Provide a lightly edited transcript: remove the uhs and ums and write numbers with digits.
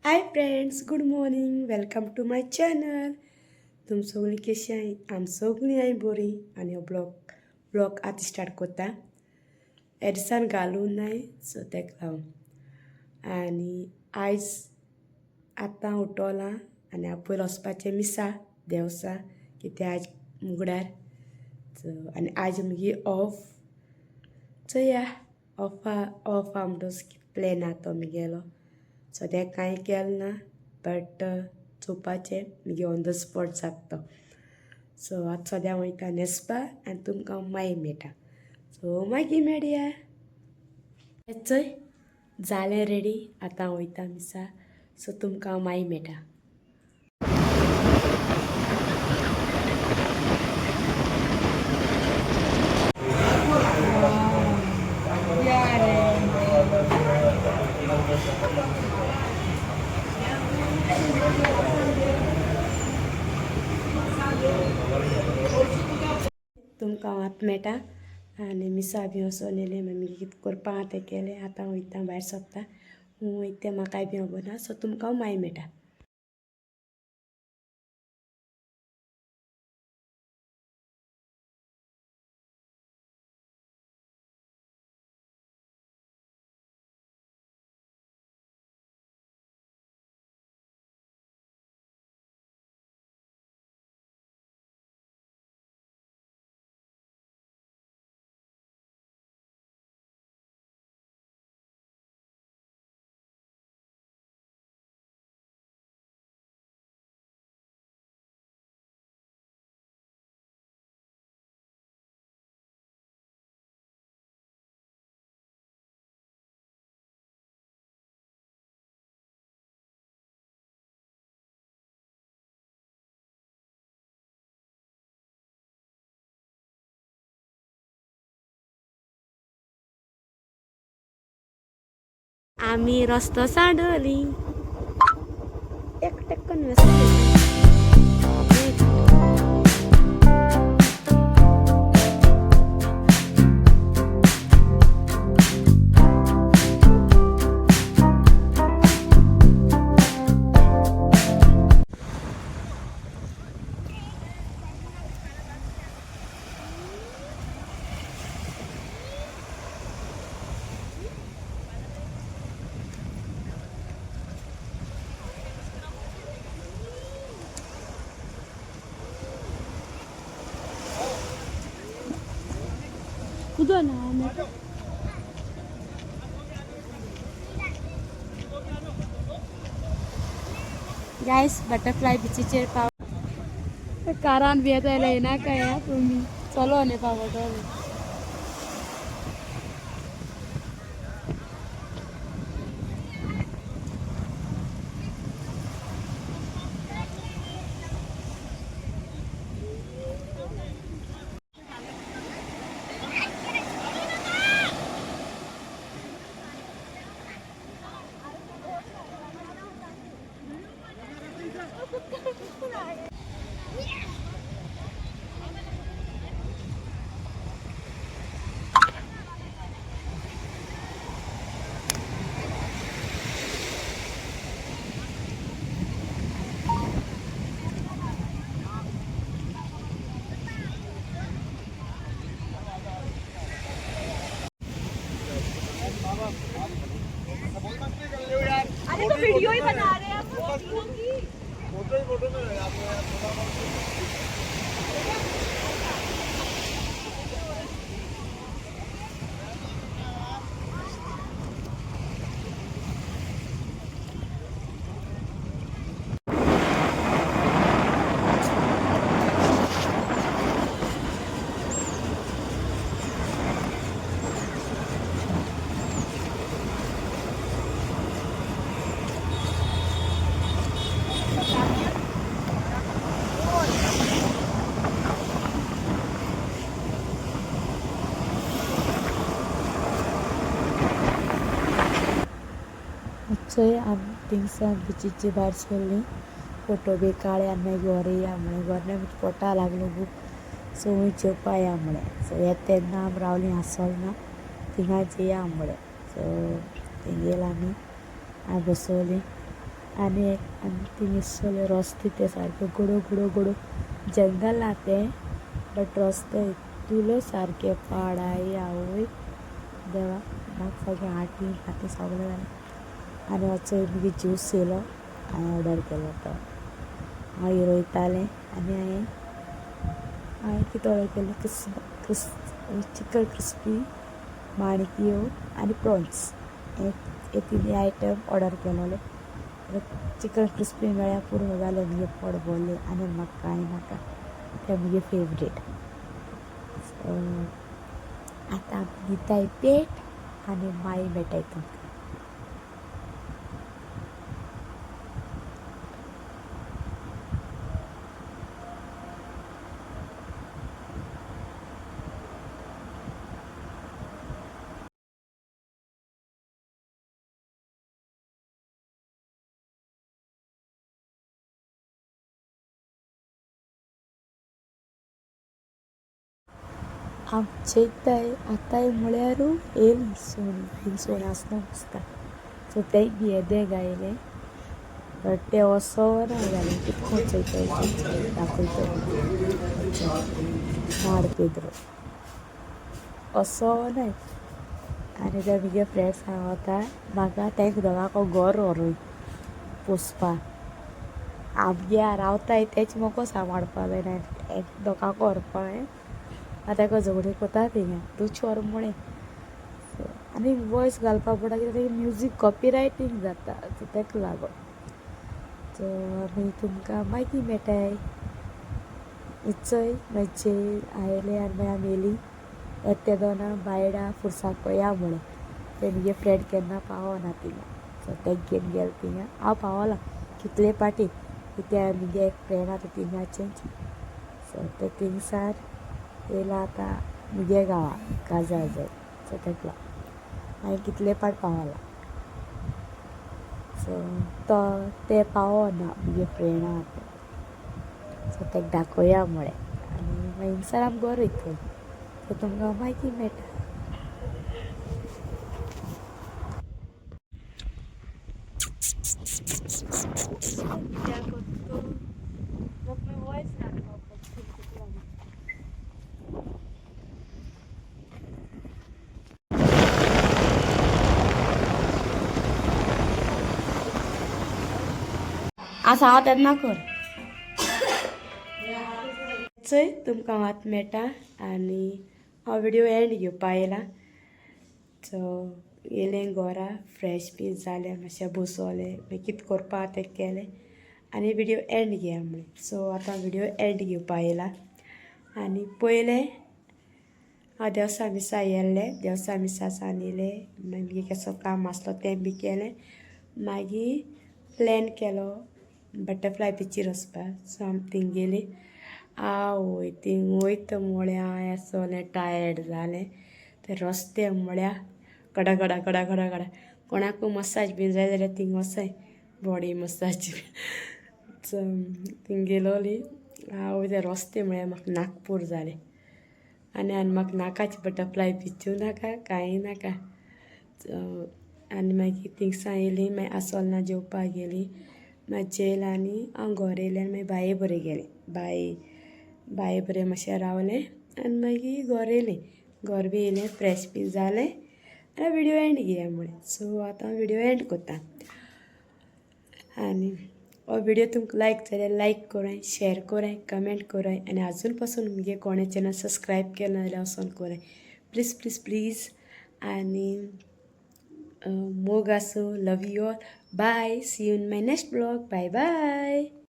Hi friends, good morning, welcome to my channel. तुम सगळीं कशी आहाय? आम सगळीं आहाय बरी. आनी हो ब्लॉग ब्लॉग आतां स्टार्ट करता. हे दिसान घालूं नाय, सो तेका लागून. आनी आयज आतां उठोलां आनी हांव पयलीं वचपाचें मिसा देवसा, कित्याक आयज मुगडार. सो आनी आयज मुगे ऑफ. चोया, ऑफा ऑफ आहा म्हणटकच कितें प्लॅन आहा तो मुगेलो. सद्याक कांय केलें ना, बट चोवपाचें मुगे ऑन the spot जाता तो. सो आतां सद्या वयता न्हेसपा आनी तुमकां मागीर मेळटा. सो मागीर मेळया. चोय, जालें रेडी, आतां वयता मिसा. सो तुमकां मागीर मेळटा. तुमकां हांव आतां मेळटा. आनी मिसा बी वचोन येयलें, मागीर मागीर कितें करपा आहा तें केलें. आतां वयता भायर सरता, खूंय वयता तें म्हाकाय बी खबर ना. सो तुमकां हांव मागीर मेळटा. आमी रस्तो सांडली एक टेक्कन. उदो ना. गायस, बटरफ्लाय बिचीचेर पाव कारान बी येता जाल्यार येनाका या तुमी, चलो न्ही पावटलो. अरे, तो वीडियो ही बना रहे हैं हम तीनों की. फोटो ही फोटो में आपको यार थोड़ा. चोय, आमी थिंगसान बिचीचे भायर सरलीं, फोटो बी काडले आनी मागीर घरा या म्हळें. घरा पोटा लागलो खूब, सो वंय जेवपा या म्हळें. सो येता तेन्ना आमी रावलीं आसोलना, थिंगा जेया म्हळें. सो थंय गेले आमी, हांव बसवलीं. आनी आनी थिंगसरले रस्ते ते सारके गोडो गोडो गोडो जंगल ना तें, बट रस्ते इतुले सारके पाडाय आवय देवा, म्हाका सारकें आटी फाटी सगळें जालें. आनी वचून मागीर ज्यूस येयलो, हांवें ऑर्डर केलो तो. हांव रोयतालें आनी हांवें कितें ऑर्डर केलें, क्रिस चिकन क्रिस्पी, माणक्यो आनी प्रॉन्स, हे तिनूय आयटम ऑर्डर केलोले. चिकन क्रिस्पी मेळ्ळ्यार पुरो जालें, मुगे पोट भरलें आनी म्हाका कांय नाका, तें मुगे फेवरेट. सो आतां आमी दिताय पेट आनी मागीर मेळटाय तुमकां. आमचेताय आतांय म्हळ्यारू येयली सुणी, थिंग सुणें आसना दिसता. सो तेंय बी येदें गायलें, बट तें वचना जालें. कितको चोयताय दाखयतो माड पेद्रो असो नाय. आनी ते मुगे फ्रेंड्स वता म्हाका तेंक दोगांक घर व्हरूय पोसपा. आमगे रावताय तेच म्हाका सांबाळपा जायना, एक दोगांक व्हरपा. आतां ताका झगडी कोता थिंगा तूं व्हर म्हळें. आनी वॉयस घालपा पडटा कित्याक म्युजीक कॉपिरायटींग जाता, सो ताका लागून. सो आमी तुमकां मागीर मेळटाय. इचय मातशे आयले आनी मागीर आमी येयली येता तेदोना बायडा फुरसाक या म्हळें. ते मुगे फ्रेंड केन्ना पावना थिंगा, सो तें घेवन गेले थिंगा. हांव पावलां कितले पाटी, कित्याक मुगे एक फ्रेंड आतां थिंगाचेंच. सो ते थिंगसार येयला आतां मुगे गांवां काजार जाय, सो ताका लागून हांवें कितले पाट पावलां. सो तो ते पावना मुगे फ्रेंड आहा तें, सो ताका दाखोवया म्हळें आनी मागीर हिंगसर आमी घर वयतली. सो तुमकां मागीर मेळटा. आसा हांव तेन्ना कर. चोय तुमकां हांव मेळटा आनी हांव व्हिडियो एंड घेवपा येयला. सो येयलें घरा, फ्रेश बी जालें, मातशें बसोलें, मागीर कितें करपा तें केलें आनी व्हिडियो एंड घेया म्हळें. सो आतां व्हिडियो एंड घेवपा येयला. आनी पयलें हांव देवसा मिसा येयल्लें, देवसा मिसा सान येयलें, मागीर कसो काम आसलो तें बी केलें. मागीर प्लॅन केलो बटरफ्लाय बिचीर वचपाक. सो आमी थिंग गेलीं. आवय थिंग वयता म्हळ्यार हांव असोलें टायर्ड जालें. ते रस्ते म्हळ्यार कडा कडा कडा कडा कडा. कोणाकूय मसाज बीन जाय जाल्यार थिंग वचाय, बॉडी मसाज. सो थिंग गेलोली. आवय ते रस्ते म्हळ्यार म्हाका नागपूर जालें. आनी आनी म्हाका नाकाच बटरफ्लाय बिचूय नाका, कांय नाका. आनी मागीर थिंगसां येयली, मागीर आसोलना जेवपाक गेली, मागीर जेयलें आनी हांव घरा येयलें आनी मागीर बाये बरें गेलें. बाये बरें मातशें रावलें आनी मागीर घर येयलें. घर बी येयलें, फ्रेश बी जालें आनी व्हिडियो एंड घेया म्हळें. सो आतां हांव व्हिडियो एंड करता. आनी हो व्हिडियो तुमकां लायक जाल्यार लायक कराय, शेअर कराय, कमेंट कराय आनी आजून पासून मुगे कोणें चॅनल सबस्क्रायब केलें ना जाल्यार वचोन कराय, प्लीज प्लीज प्लीज. आनी मोग आसूं. Love you all. Bye. See you in my next blog. Bye bye.